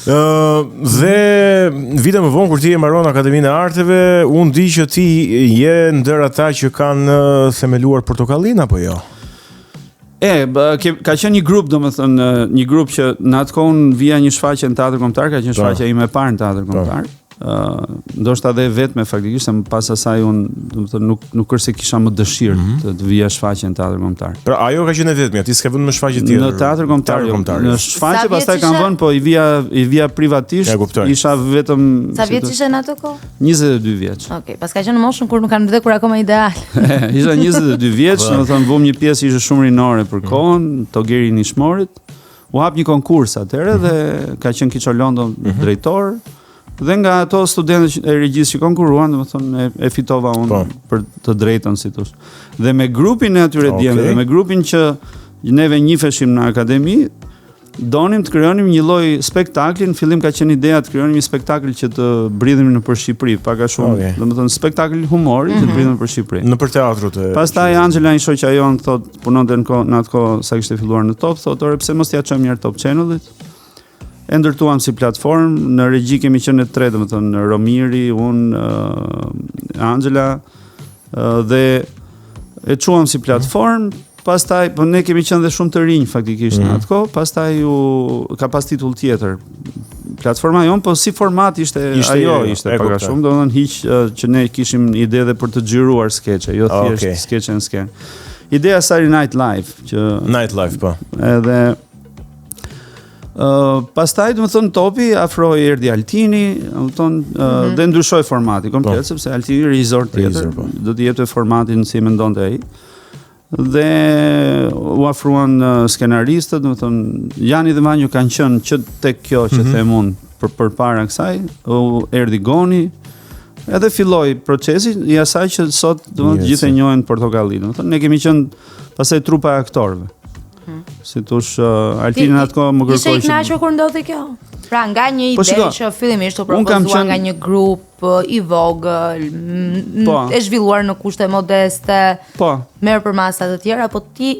Ë dhe vite më vonë kur ti e mbaron Akademinë e Arteve, unë di që ti je ndër ata që kanë themeluar Portokallin apo jo? E, bë, ke, ka qenë një grup, domethënë, një grup që në atë kohë unë vija një shfaqje në Teatrin Kombëtar, ka qenë po. shfaqja ime e parë në Teatrin po. Kombëtar. Ë, ndoshta edhe e vetme faktikisht, se pas asaj unë, domethënë, nuk nuk është se kisha më dëshirë mm -hmm. të, të vija shfaqje në Teatrin Kombëtar. Pra ajo ka qenë e vetmja, ti s'ke vënë më shfaqje tjetër. Në Teatrin Kombëtar, jo, Kombëtar. Në shfaqje pastaj kam vënë, po i vija i vija privatisht, isha vetëm Sa vjeç ishe në atë kohë? 22 vjeç. Okej, okay, paska qenë në moshën kur nuk kanë vdekur akoma ideal. isha 22 vjeç, domethënë vumë një pjesë ishte shumë rinore për mhm. kohën, Togeri i Nishmorit. U hap një konkurs atëherë mm -hmm. dhe ka qenë Kiço Londo mm -hmm. drejtor. Dhe nga ato studentët e regjisë që konkurruan, domethënë e, e fitova unë po. për të drejtën si thosh. Dhe me grupin e atyre okay. djemve, dhe me grupin që neve njifeshim në akademi, donim të krijonim një lloj spektakli, në fillim ka qenë ideja të krijonim një spektakël që të bridhnim nëpër Shqipëri, pak a shumë, okay. domethënë spektakël humori mm -hmm. që të mhm. bridhnim nëpër Shqipëri. Nëpër teatrot e Pastaj Anxhela një shoqja jonë thotë punonte në kohë, në atë kohë sa kishte filluar në Top, thotë, "Ore pse mos t'ia çojmë një herë Top Channel-it?" E ndërtuam si platformë, në regji kemi qenë ne tre, domethënë Romiri, unë, uh, Anxhela uh, dhe e çuam si platformë, Pastaj, po ne kemi qenë dhe shumë të rinj faktikisht mm -hmm. në mhm. atë kohë, pastaj u ka pas titull tjetër. Platforma jonë, po si format ishte, ishte ajo, ishte pak a shumë, domethënë hiq që ne kishim ide dhe për të xhiruar skeçe, jo ah, thjesht okay. skeçe në skenë. Ideja Saturday Night Live që Night Live po. Edhe Uh, pastaj domethënë Topi afroi erdhi Altini, domethënë uh, mm -hmm. dhe ndryshoi formati komplet po. sepse Altini regjisor tjetër, po. do të jepte formatin si mendonte ai. Dhe u afruan skenaristët, domethënë Jani dhe Vanjo kanë qenë që tek kjo që mm -hmm. them unë për përpara kësaj, u erdhi Goni, edhe filloi procesi i asaj që sot domethënë gjithë e njohin Portokalli, domethënë ne kemi qenë pastaj trupa e aktorëve. Mm. Si thosh uh, Altini në atë kohë më kërkoi. Ishe i kënaqur kur ndodhi kjo? Pra nga një po, ide që fillimisht u propozua qenë... nga një grup i vogël, po. e zhvilluar në kushte modeste. Po. Merr përmasa të tjera, po ti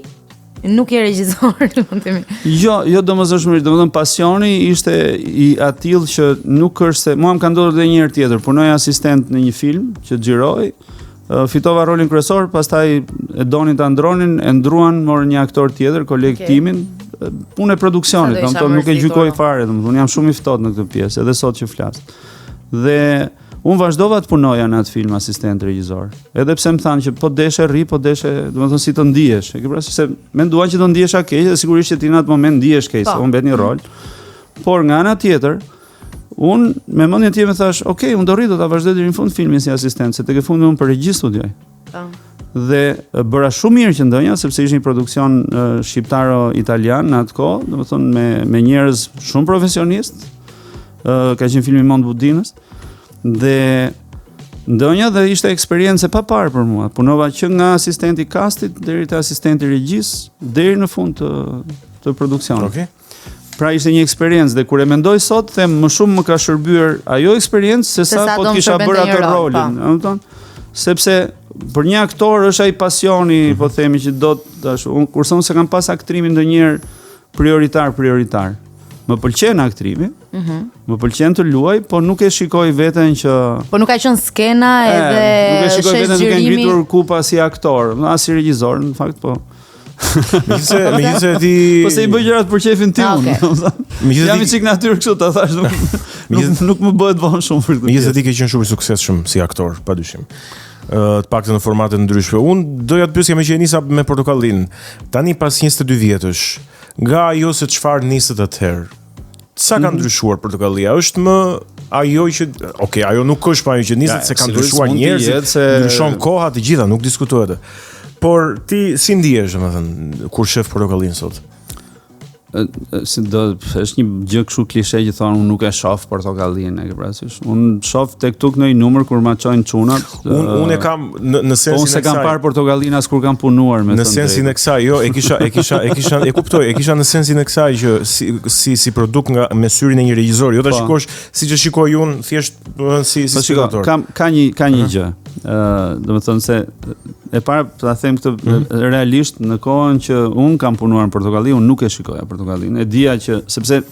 nuk je regjisor, do të themi. Jo, jo domosdoshmërisht, domethënë pasioni ishte i atillë që nuk është se mua më ka ndodhur edhe një herë tjetër, punoja asistent në një film që xhirohej, fitova rolin kryesor, pastaj e donin ta ndronin, e ndruan, morën një aktor tjetër, koleg okay. timin, punë e produksionit, domethënë nuk e gjykoj fare, domethënë jam shumë i ftohtë në këtë pjesë, edhe sot që flas. Dhe unë vazhdova të punoja në atë film asistent regjisor. Edhe pse më thanë që po deshe rri, po deshe, domethënë si të ndihesh. E ke parasysh se menduan që do ndihesha keq dhe sigurisht që ti në atë moment ndihesh keq, se po. humbet një rol. Por nga ana tjetër, unë me mendjen time thashë, "Ok, unë do rri do ta vazhdoj deri në fund filmin si asistent, se tek e fundit unë për regji studioj." Po. Dhe bëra shumë mirë që ndenja sepse ishte një produksion shqiptaro-italian në atë kohë, domethënë me me njerëz shumë profesionistë. Ë ka qenë filmi i Mond Budinës dhe ndenja dhe ishte eksperiencë e paparë për mua. Punova që nga asistenti i kastit deri te asistenti i regjisë deri në fund të të produksionit. Okej. Okay. Pra ishte një eksperiencë dhe kur e mendoj sot them më shumë më ka shërbyer ajo eksperiencë se sa po të kisha bërë atë rolin, po. e kupton? Sepse për një aktor është ai pasioni, mm -hmm. po themi që do tash unë kurse unë s'e kam pas aktrimin ndonjëherë prioritar prioritar. Më pëlqen aktrimi. Mm -hmm. Më pëlqen të luaj, po nuk e shikoj veten që Po nuk ka qenë skena edhe nuk e shikoj veten duke ngritur kupa si aktor, as si regjisor, në fakt po. Megjithëse, megjithëse ti Po se i bëj gjërat për qejfin tim. Ah, okay. Megjithëse jam i çik natyrë kështu ta thash, nuk nuk, nuk më bëhet vonë shumë për këtë. Megjithëse ti ke qenë shumë i suksesshëm si aktor, padyshim. Ë të paktën në formate të ndryshme. Unë doja të pyesja meqë e nisa me Portokallin. Tani pas 22 vjetësh, nga ajo se çfarë nisët atëherë, Sa ka mhm. ndryshuar Portokallia? Është më ajo që, ok, ajo nuk është më ajo që nisët se kanë ndryshuar njerëzit, se ndryshon koha të gjitha, nuk diskutohet. Por ti si ndihesh, domethënë, kur shef Portokallin sot? Si do është një gjë kështu klishe që thonë unë nuk e shoh Portokallin, e ke parasysh? Unë shoh tek tuk ndonjë numër kur ma çojnë çunat. Unë unë e kam në në sensin po, unë s'e kam parë Portokallin as kur kam punuar me Në sensin e kësaj, jo, e kisha e kisha e kisha e kuptoj, e kisha në sensin e kësaj që si si si produkt nga me syrin e një regjisori, jo ta po. shikosh siç e shikoj unë, thjesht domethënë si si po, spektator. Kam ka një ka një gjë. Ë, domethënë se e para ta them këtë mm -hmm. realisht në kohën që unë kam punuar në Portokalli, unë nuk e shikoja Portokallin. E dija që sepse.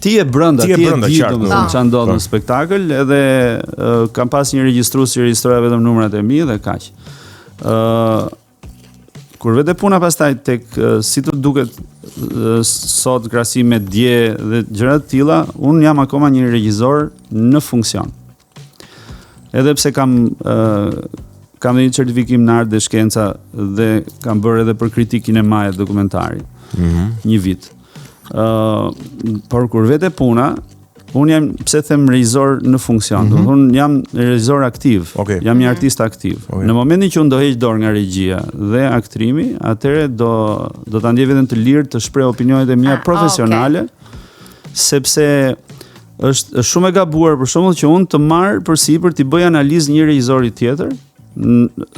Ti je brenda, ti je brenda, di, domethënë çfarë ndodh në po. spektakël, edhe uh, kam pas një regjistrues që regjistroja vetëm numrat e mi dhe kaq. Ë uh, kur vete puna pastaj tek uh, si të duket uh, sot krahasim me dje dhe gjëra të tilla, unë jam akoma një regjisor në funksion. Edhe pse kam uh, kam një certifikim në art dhe shkenca dhe kam bërë edhe për kritikë kinemaje dokumentari. Mm -hmm. Një vit. Ë, uh, por kur vete puna, unë jam pse them regjisor në funksion, mm -hmm. do unë jam regjisor aktiv. Okay. Jam një mhm. artist aktiv. Okay. Në momentin që unë do heq dorë nga regjia dhe aktrimi, atëherë do do ta ndjej veten të lirë të shpreh opinionet e mia ah, profesionale, okay. sepse Është është shumë e gabuar për shembull që unë të marr përsipër t'i bëj analizë një regjisori tjetër.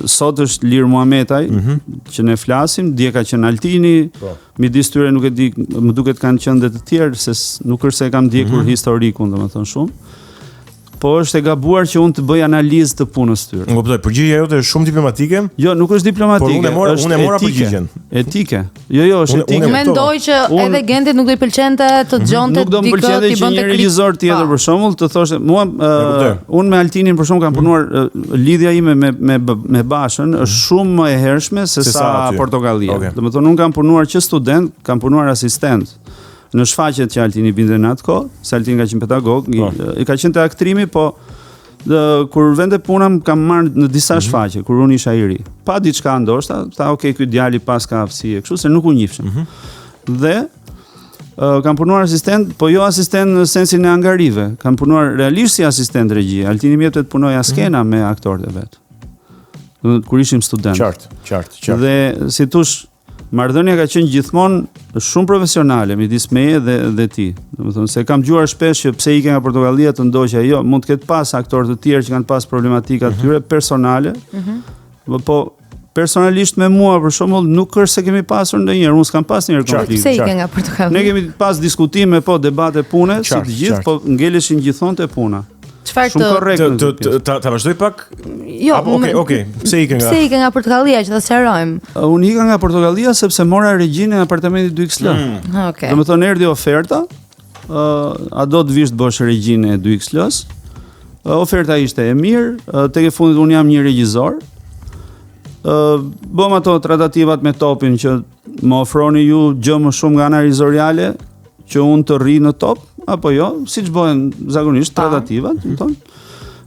Sot është Lir Muhametaj mm -hmm. që ne flasim, dje ka qenë Altini. Po. Midis tyre nuk e di, më duket kanë qenë dhe të tjerë se nuk është se e kam ndjekur mm -hmm. historikun, domethënë shumë. Po është e gabuar që unë të bëj analizë të punës së tyre. Unë kuptoj, përgjigjja jote është shumë diplomatike. Jo, nuk është diplomatike. Por unë e mora, unë e mora përgjigjen. Etike. Jo, jo, është etike. Unë mendoj që unë, edhe Gentit nuk do i pëlqente të mhm. dëgjonte dikë të pëlqente që një regjisor tjetër për shembull të thoshte, mua uh, unë me Altinin për shembull kam mhm. punuar uh, lidhja ime me me me Bashën është mhm. shumë më e hershme se, se sa Portokallia. Okay. Domethënë unë kam punuar që student, kam punuar asistent në shfaqjet që Altini binte në atë kohë, se Altini ka qenë pedagog, po. i ka qenë te aktrimi, po dhe kur vente puna më kam marrë në disa mm -hmm. shfaqje kur unë isha i ri. Pa diçka ndoshta, tha ok, ky djali paska aftësi e kështu se nuk u njihshim. Mm -hmm. Dhe uh, kam punuar asistent, po jo asistent në sensin e angarive. Kam punuar realisht si asistent regjie. Altini më jepte të punoja skena mm -hmm. me aktorët e vet. Do të kur ishim student. Qartë, qartë, qartë. Dhe si thosh Marrëdhënia ka qenë gjithmonë shumë profesionale midis meje dhe dhe tij. Domethënë se kam dëgjuar shpesh që pse ike nga Portokallia të ndoqja, jo, mund të ketë pas aktorë të tjerë që kanë pas problematika të mhm. tyre personale. Mm -hmm. Po personalisht me mua për shembull nuk është se kemi pasur ndonjëherë, unë s'kam pas ndonjëherë konflikt. Pse ike nga Portokallia? Ne kemi pas diskutime, po debate pune, si të gjithë, po ngeleshin gjithmonë te puna. Çfarë të korrekt të të të ta, ta vazhdoj pak? Jo, Apo, okay, okay. Pse ike nga? Pse ike nga Portokallia që ta sqarojmë? Unë ika nga Portokallia sepse mora regjinë e apartamentit 2XL. Mm. Okej. Okay. Domethënë erdhi oferta, ë uh, a do të vish të bësh regjinë e 2XL-s? Uh, oferta ishte e mirë, uh, tek e fundit unë jam një regjisor. Ë uh, bëmë ato tratativat me topin që më ofroni ju gjë më shumë nga ana regjisoriale, që unë të rri në top apo jo, siç bëhen zakonisht tratativat, mm -hmm.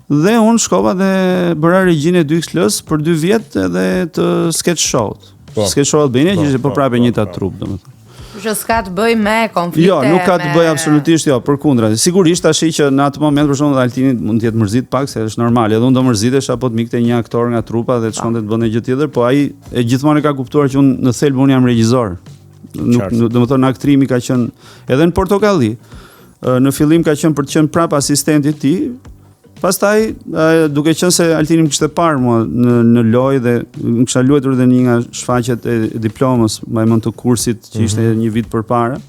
Dhe unë shkova dhe bëra regjinë e 2XL-s për 2 vjet edhe të sketch show-t. Po. Sketch show Albania po, që ishte po, po prapë e po, njëjta po. trupë, domethënë. Që s'ka të bëjë me konflikte. Jo, nuk ka të bëjë absolutisht jo, përkundrazi. Sigurisht tash që në atë moment për shembull Altini mund të jetë mërzit pak se është normal, edhe unë do mërzitesha po të m'ikte një aktor nga trupa dhe të shkonte të bënte gjë tjetër, po ai e gjithmonë e ka kuptuar që unë në thelb unë jam regjisor. Nuk, nuk domethënë aktrimi ka qenë edhe në Portokalli. Në fillim ka qenë për të qenë prap asistenti i tij. Pastaj duke qenë se Altini më kishte parë mua në në lojë dhe më kisha luajtur edhe një nga shfaqjet e diplomës, mbaj mend të kursit që ishte mm -hmm. një vit përpara.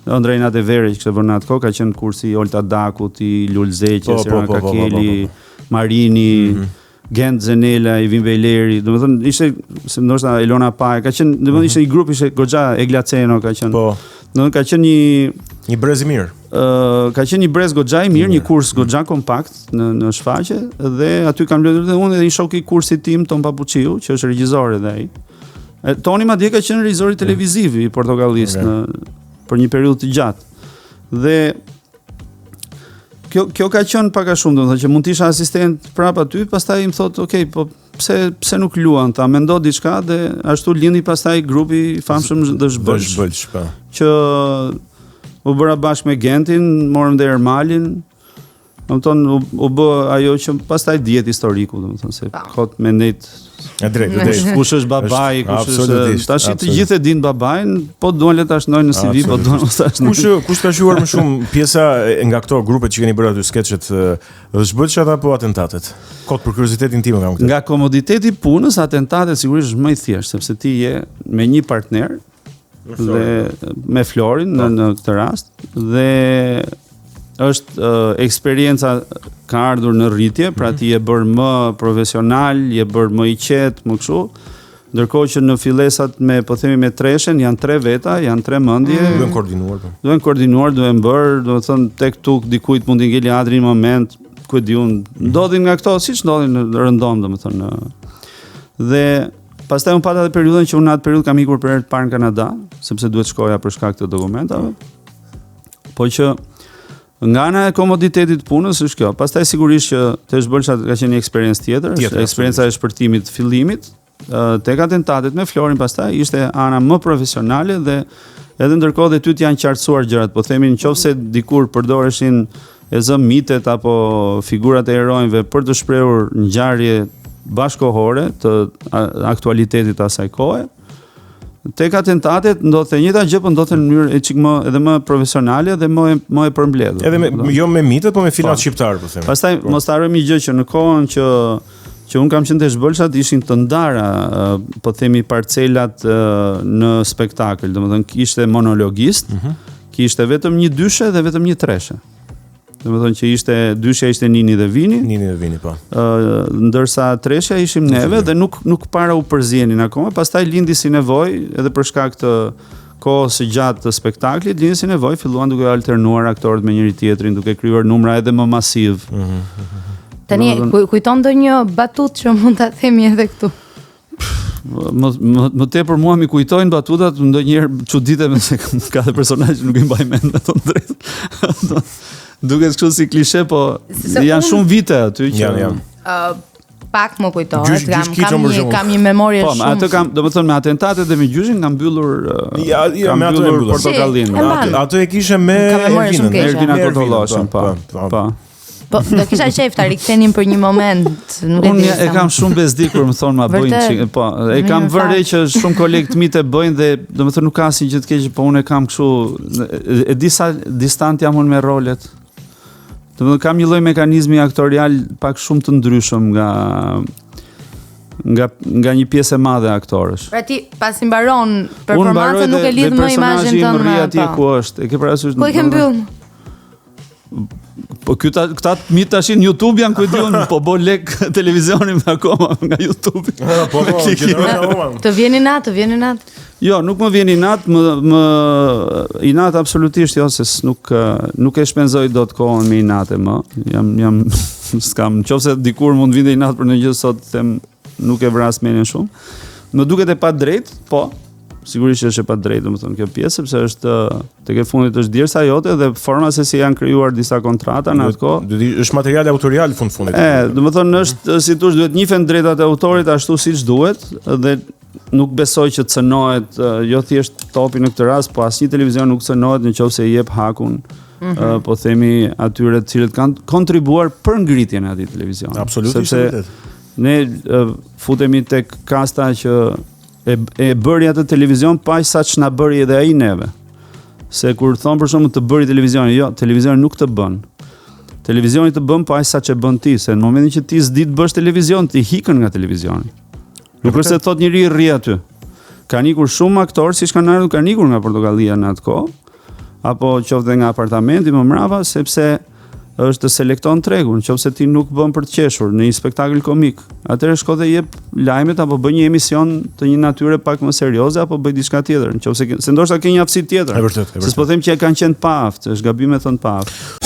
Ëndrra Inate Vere që kishte vënë në atë kohë, ka qenë kursi i Olta Dakut, i Lul Zeqës, po, po, po, po, Kakeli, po, po, po. Marini, mm -hmm. Gent Zenela, Ivin Bejleri, domethënë ishte se ndoshta Elona Paja, ka qenë, domethënë mhm. ishte një grup, ishte goxha Egla Ceno ka qenë. Po. Domethënë ka qenë një një brez i mirë. Ë, uh, ka qenë një brez goxha i mirë, një kurs goxha kompakt në në shfaqje dhe aty kam luajtur dhe unë edhe një shok i kursit tim Ton Papuçiu, që është regjisor edhe ai. E, Toni madje ka qenë regjisori televiziv i Portokallisë okay. në për një periudhë të gjatë. Dhe Kjo kjo ka qenë pak a shumë, domethënë që mund të isha asistent prapë aty, pastaj më thotë, "Ok, po pse pse nuk luan ta mendo diçka dhe ashtu lindi pastaj grupi i famshëm dhe zhbëlsh. Zhbëlsh, po. Që u bëra bashkë me Gentin, morëm dhe Ermalin. Domethënë u, u bë ajo që pastaj dihet historiku, domethënë se po. kot me nejt E drejtë, e drejtë. Kush është babai, kush është tash të gjithë e dinë babain, po duan le ta shënojnë në CV, po duan mos ta shënojnë. Kush kush ka shijuar më shumë pjesa nga këto grupet që keni bërë aty skeçet dhe zhbëlshat apo atentatet? Kot për kuriozitetin tim kam këtë. Nga komoditeti i punës atentatet sigurisht është më i thjeshtë sepse ti je me një partner dhe me Florin në po. në këtë rast dhe është uh, eksperienca ka ardhur në rritje, pra mhm. ti je bërë më profesional, je bërë më i qetë, më kështu. Ndërkohë që në fillesat me po themi me treshen janë tre veta, janë tre mendje. Mm. Duhen koordinuar po. Duhen koordinuar, duhen bërë, domethënë tek tuk dikujt mund t'i ngeli adri një moment, ku e di unë, ndodhin nga këto, siç ndodhin në rëndom, domethënë. Dhe pastaj unë pata edhe periudhën që unë në atë periudhë kam ikur për herë të parë në Kanada, sepse duhet shkoja për shkak të dokumentave. Po që Nga ana e komoditetit të punës është kjo. Pastaj sigurisht që te Zhbëlshat ka qenë një eksperiencë tjetër, tjetër eksperienca e shpërtimit të fillimit, tek atentatet me Florin pastaj ishte ana më profesionale dhe edhe ndërkohë dhe ty të janë qartësuar gjërat, po themi në qoftë se dikur përdoreshin e zëmë mitet apo figurat e heronjve për të shprehur ngjarje bashkohore të aktualitetit të asaj kohe, Tek atentatet ndodhte e njëjta gjë, po ndodhte në mënyrë e çik më edhe më profesionale dhe më më e përmbledhur. Edhe me jo me mitet, po me filmat po. shqiptar, po themi. Pastaj po. mos të harrojmë një gjë që në kohën që që un kam qenë te Zhbëlshat ishin të ndara, po themi parcelat në spektakël, domethënë kishte monologist, mm -hmm. kishte vetëm një dyshe dhe vetëm një treshe. Domethënë që ishte dyshja ishte Nini dhe Vini. Nini dhe Vini, po. Ë, ndërsa treshja ishim neve dhe nuk nuk para u përzienin akoma, pastaj lindi si nevojë edhe për shkak të kohës së gjatë të spektaklit, lindi si nevojë, filluan duke alternuar aktorët me njëri tjetrin, duke krijuar numra edhe më masiv. Mm -hmm. Tani kujton ndonjë batutë që mund ta themi edhe këtu? Më më më tepër mua m'i kujtojnë batutat, ndonjëherë çuditem se ka dhe personazhe që nuk i mbaj mend me thënë drejt. Duket kështu si klishe, po janë unë... shumë vite aty që janë janë. Uh, pak më kujtohet, kam kam një kam një memorie po, shumë. Po, atë kam, domethënë me atentatet dhe me gjyshin kam mbyllur ja, ja, kam me ato mbyllur portokallin. Atë atë e kishe me Ervinën, Ervina Kotoloshin, po. Po. po. Po, do kisha qejf ta rikthenim për një moment, nuk e di. Unë e kam shumë bezdi kur më thonë ma bëj një çik, po, e kam vënë re që shumë kolegë të mi e bëjnë dhe domethënë nuk ka asnjë gjë të keqe, po unë e kam kështu, e di sa distant jam unë me rolet. Domethënë kam një lloj mekanizmi aktorial pak shumë të ndryshëm nga nga nga një pjesë e madhe aktorësh. Pra ti pasi mbaron performancën nuk e lidh më imazhin tënd. Rri atje po. ku është. E ke parasysh? Po e ke mbyll. Po këta këta të mitë tash në YouTube janë ku di unë, po bo lek televizioni me akoma nga YouTube. Po po, po Të vjen inat, të vjen inat. Jo, nuk më vjen inat, më më inat absolutisht jo, se nuk nuk e shpenzoj dot kohën me inate më. Jam jam s'kam, nëse dikur mund të vinte inat për ndonjë gjë sot them nuk e vras mendjen shumë. Më duket e padrejtë, po, sigurisht që është e padrejtë, domethënë kjo pjesë sepse është tek e fundit është djersa jote dhe forma se si janë krijuar disa kontrata në atë kohë. Do të është material autorial fund fundit. E, domethënë është si thosh duhet njihen drejtat e autorit ashtu siç duhet dhe nuk besoj që cënohet jo thjesht topi në këtë rast, po asnjë televizion nuk cënohet në qoftë se i jep hakun mm -hmm. po themi atyre të cilët kanë kontribuar për ngritjen e atij televizioni. Absolutisht. Sepse ne futemi tek kasta që E, e bëri atë televizion po aq sa ç'na bëri edhe ai neve. Se kur thon për shembull të bëri televizioni, jo, televizioni nuk të bën. Televizioni të bën po aq sa ç'e bën ti, se në momentin që ti s'di të bësh televizion, ti ikën nga televizioni. Nuk është se thot njeri rri aty. Kanë ikur shumë aktorë, siç kanë ardhur, kanë ikur nga Portokallia në atë kohë, apo qoftë dhe nga apartamenti më mrapa, sepse është të selekton tregun, në qoftë se ti nuk bën për të qeshur në një spektakël komik, atëherë shko dhe jep lajmet apo bëj një emision të një natyre pak më serioze apo bëj diçka tjetër, në qoftë se se ndoshta ke një aftësi tjetër. E vërtetë, e vërtetë. Se s'po them që e kanë qenë pa aftë, është gabim me thënë pa aftë.